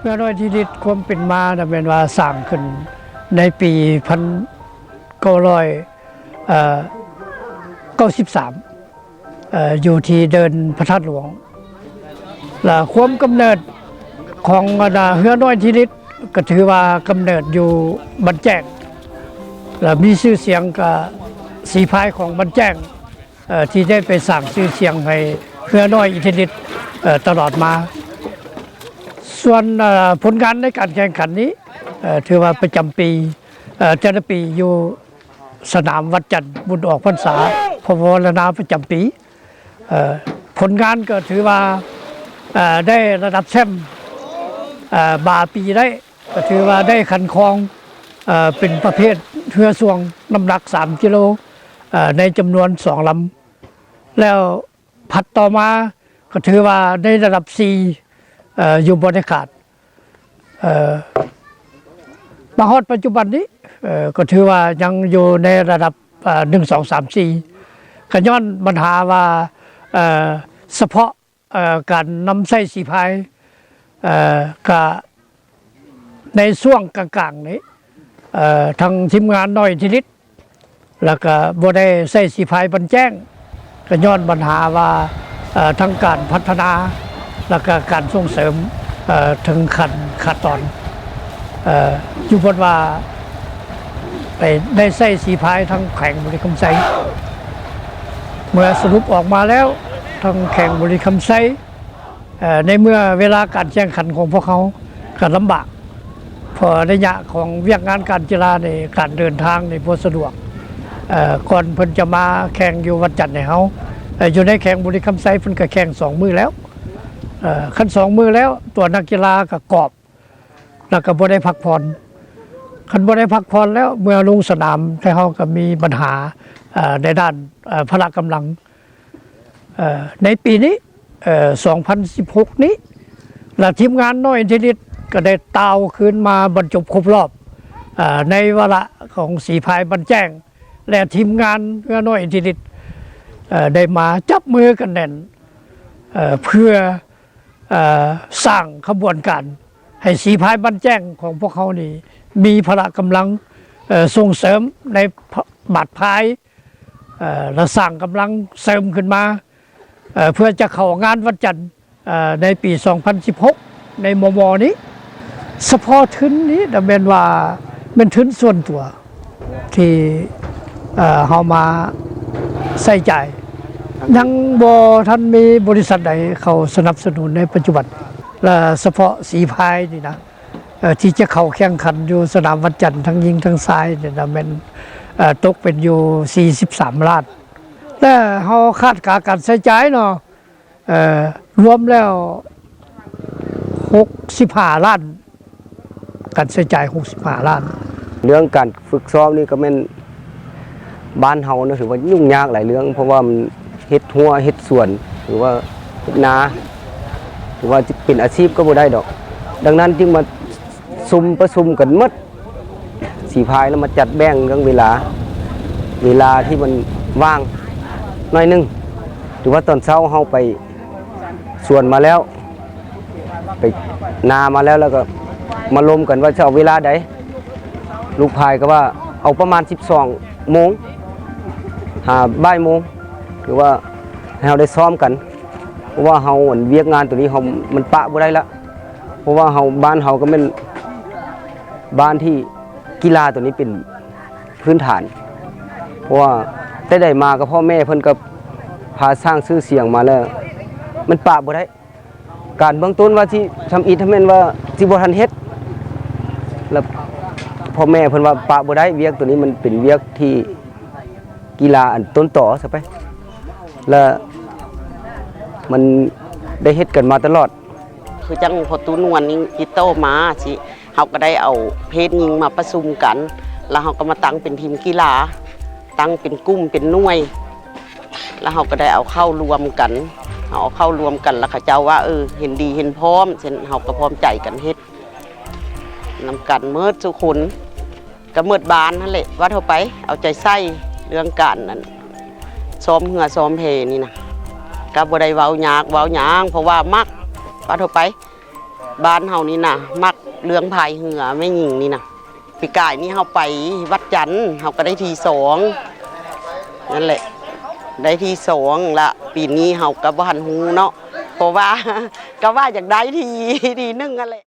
ເຮືອນ້ອຍທິລິດ ຄວາມເປັນມານະແມ່ນວ່າສ້າງຂຶ້ນໃນປີພັນເກົ້າຮ້ອຍ ເອີ ເກົ້າສິບສາມ ເອີ ຢູ່ທີ່ເດີ່ນພະທາດຫຼວງ ແລະ ຄວາມກຳເນີດຂອງອັນນາເຮືອນ້ອຍທິລິດ ກໍຖືວ່າກຳເນີດຢູ່ບ້ານແຈ້ງ ແລະ ມີຊື່ສຽງກະສີພາຍຂອງບ້ານແຈ້ງ ເອີ ທີ່ໄດ້ໄປສ້າງຊື່ສຽງໃຫ້ເຮືອນ້ອຍທິລິດ ເອີ ຕະຫຼອດມາ. ສ່ວນ ເອີ ຜົນງານໃນການແຂ່ງຂັນນີ້ ເອີ ຖືວ່າປະຈຳປີ ເອີ ແຕ່ລະປີຢູ່ສະໜາມວັດຈັນບຸນອອກພັນສາ ພະວໍລະນາປະຈຳປີ ເອີ ຜົນງານກໍຖືວ່າ ເອີ ໄດ້ລະດັບແຊ້ມ ເອີ ບາປີໄດ້ ກໍຖືວ່າໄດ້ຂັນຄອງ ເອີ ເປັນປະເພດເຮືອຊ່ວງນ້ຳໜັກສາມກິໂລ ເອີ ໃນຈຳນວນສອງລຳ ແລ້ວຜັດຕໍ່ມາກໍຖືວ່າໄດ້ລະດັບສີ່ ເອີ ຢູ່ບໍ່ໄດ້ຂາດ ເອີ ມາຮອດປັດຈຸບັນນີ້ ເອີ ກໍຖືວ່າຍັງຢູ່ໃນລະດັບ ເອີ ໜຶ່ງ ສອງ ສາມ ສີ່ ກໍຍ້ອນບັນຫາວ່າ ເອີ ສະເພາະ ເອີ ການນຳໃຊ້ສີພາຍ ເອີ ກະໃນຊ່ວງກາງໆນີ້ ເອີ ທາງທີມງານນ້ອຍທິລິດ ແລ້ວກະບໍ່ໄດ້ໃຊ້ສີພາຍບັນແຈ້ງ ກະຍ້ອນບັນຫາວ່າ ເອີ ທັງການພັດທະນາ ແລ້ວກະການສົ່ງເສີມ ເອີ ເຖິງຂັ້ນຂັ້ນຕອນ ເອີ ຢູ່ບົດວ່າໄດ້ ໄດ້ໃຊ້ສີພາຍທາງແຂວງບໍລິຄຳໄຊ. ເມື່ອສະຫຼຸບອອກມາແລ້ວ ທາງແຂວງບໍລິຄຳໄຊ ເອີ ໃນເມື່ອເວລາການແຂ່ງຂັນຂອງພວກເຮົາກໍລຳບາກ ເພາະໄລຍະຂອງວຽກງານການກິລານີ້ ການເດີນທາງນີ້ບໍ່ສະດວກ ເອີ ກ່ອນເພິ່ນຈະມາແຂ່ງຢູ່ວັດຈັນໃຫ້ເຮົາ ເອີ ຢູ່ໃນແຂວງບໍລິຄຳໄຊເພິ່ນກໍແຂ່ງສອງມື້ແລ້ວ ເອີ ຄັນສອງມື້ແລ້ວ ຕົວນັກກິລາກໍກອບ ແລ້ວກໍບໍ່ໄດ້ພັກຜ່ອນ ຄັນບໍ່ໄດ້ພັກຜ່ອນແລ້ວ ເມື່ອລົງສະໜາມແຕ່ເຮົາກໍມີບັນຫາ ເອີ ໃນດ້ານ ເອີ ພະລະກຳລັງ ເອີ ໃນປີນີ້ ເອີ ສອງພັນສິບຫົກນີ້ ລະທີມງານນ້ອຍທິລິດກໍໄດ້ຕ່າວຄືນມາບັນຈົບຄົບລອບ ເອີ ໃນວາລະຂອງສີພາຍບ້ານແຈ້ງ ແລະ ທີມງານເຮືອນ້ອຍທິລິດ ເອີ ໄດ້ມາຈັບມືກັນແໜ້ນ ເອີ ເພື່ອ ເອີ ສ້າງຂະບວນການໃຫ້ສີພາຍບ້ານແຈ້ງຂອງພວກເຮົານີ້ມີພະລະກຳລັງ ເອີ ສົ່ງເສີມໃນບາດພາຍ ເອີ ແລະ ສ້າງກຳລັງເສີມຂຶ້ນມາ ເອີ ເພື່ອຈະເຂົ້າງານວັດຈັນ ເອີ ໃນປີສອງພັນສິບຫົກ ໃນມໍ່ໆນີ້. ສະເພາະທຶນນີ້ນະແມ່ນວ່າແມ່ນທຶນສ່ວນຕົວທີ່ ເອີ ເຮົາມາໃຊ້ຈ່າຍ ຍັງບໍ່ທັນມີບໍລິສັດໃດເຂົ້າສະໜັບສະໜູນໃນປັດຈຸບັນ ແລະ ສະເພາະສີພາຍນີ້ນະ ເອີ ທີ່ຈະເຂົ້າແຂ່ງຂັນຢູ່ສະໜາມວັດຈັນ ທັງຍິງທັງຊາຍນີ້ນະ ແມ່ນ ເອີ ຕົກເປັນຢູ່ສີ່ສິບສາມລ້ານ ແລະ ເຮົາຄາດການການໃຊ້ຈ່າຍເນາະ ເອີ ລວມແລ້ວຫົກສິບຫ້າລ້ານ ການໃຊ້ຈ່າຍຫົກສິບຫ້າລ້ານ. ເລື່ອງການຝຶກຊ້ອມນີ້ກໍແມ່ນ ບ້ານເຮົານະ ຖືວ່າຫຍຸ້ງຍາກຫຼາຍເລື່ອງ ເພາະວ່າມັນເຮັດຮົ້ວເຮັດສວນ ຫຼືວ່າເຮັດນາ ຫຼືວ່າຈະເປັນອາຊີບກໍບໍ່ໄດ້ດອກ. ດັ່ງນັ້ນຈຶ່ງມາຊຸມປະຊຸມກັນໝົດ ສີພາຍ ແລ້ວມາຈັດແບ່ງເລື່ອງເວລາ ເວລາທີ່ມັນວ່າງໜ້ອຍໜຶ່ງ ຫຼືວ່າຕອນເຊົ້າເຮົາໄປ ສວນມາແລ້ວ ໄປນາມາແລ້ວ ແລ້ວກໍມາລົມກັນວ່າຈະເອົາເວລາໃດ. ລູກພາຍກໍວ່າເອົາປະມານສິບສອງໂມງ ຫາບ່າຍໂມງ ຫຼືວ່າໃຫ້ເຮົາໄດ້ຊ້ອມກັນ ເພາະວ່າເຮົາ ອັນ ວຽກງານໂຕນີ້ເຮົາ ມັນປະບໍ່ໄດ້ລະ ເພາະວ່າເຮົາ ບ້ານເຮົາກໍແມ່ນບ້ານທີ່ກິລາໂຕນີ້ເປັນພື້ນຖານ ເພາະວ່າແຕ່ໃດມາກໍພໍ່ແມ່ເພິ່ນກໍພາສ້າງຊື່ສຽງມາແລ້ວ ມັນປະບໍ່ໄດ້. ການເບື້ອງຕົ້ນວ່າຊິທຳອິດ ຖ້າແມ່ນວ່າຊິບໍ່ທັນເຮັດ ແລ້ວພໍ່ແມ່ເພິ່ນວ່າປະບໍ່ໄດ້ ວຽກໂຕນີ້ມັນເປັນວຽກທີ່ກິລາອັນຕົ້ນຕໍຊະໄປ ແລ້ວມັນໄດ້ເຮັດກັນມາຕະຫຼອດ. ຄືຈັ່ງພໍ່ຕູ້ນວນນີ້ຕິດຕໍ່ມາຊິ ເຮົາກໍໄດ້ເອົາເພດຍິງມາປະຊຸມກັນ ແລ້ວເຮົາກໍມາຕັ້ງເປັນທີມກິລາ ຕັ້ງເປັນກຸ່ມເປັນໜ່ວຍ ແລ້ວເຮົາກໍໄດ້ເອົາເຂົ້າລວມກັນ ເຮົາເອົາເຂົ້າລວມກັນ ແລ້ວເຂົາເຈົ້າວ່າ ເອີ ເຫັນດີເຫັນພ້ອມ ເຊັ່ນ ເຮົາກໍພ້ອມໃຈກັນເຮັດນຳກັນໝົດທຸກຄົນ ກໍໝົດບ້ານຫັ້ນແຫຼະ ວ່າທົ່ວໄປ ເອົາໃຈໃສ່ເລື່ອງການນັ້ນ ຊ້ອມເຮືອຊ້ອມແພນີ້ນະ ກໍບໍ່ໄດ້ເວົ້າຍາກເວົ້າຫຍັງ ເພາະວ່າມັກ ວ່າທົ່ວໄປ ບ້ານເຮົານີ້ນະ ມັກເລື່ອງພາຍເຮືອ ແມ່ຍິງນີ້ນະ. ປີກາຍນີ້ເຮົາໄປວັດຈັນ ເຮົາກໍໄດ້ທີສອງ ນັ້ນແຫຼະ ໄດ້ທີສອງລະ. ປີນີ້ເຮົາກໍບໍ່ທັນຮູ້ເນາະ ເພາະວ່າ ກໍວ່າຢາກໄດ້ທີ ທີໜຶ່ງຫັ້ນແຫຼະ.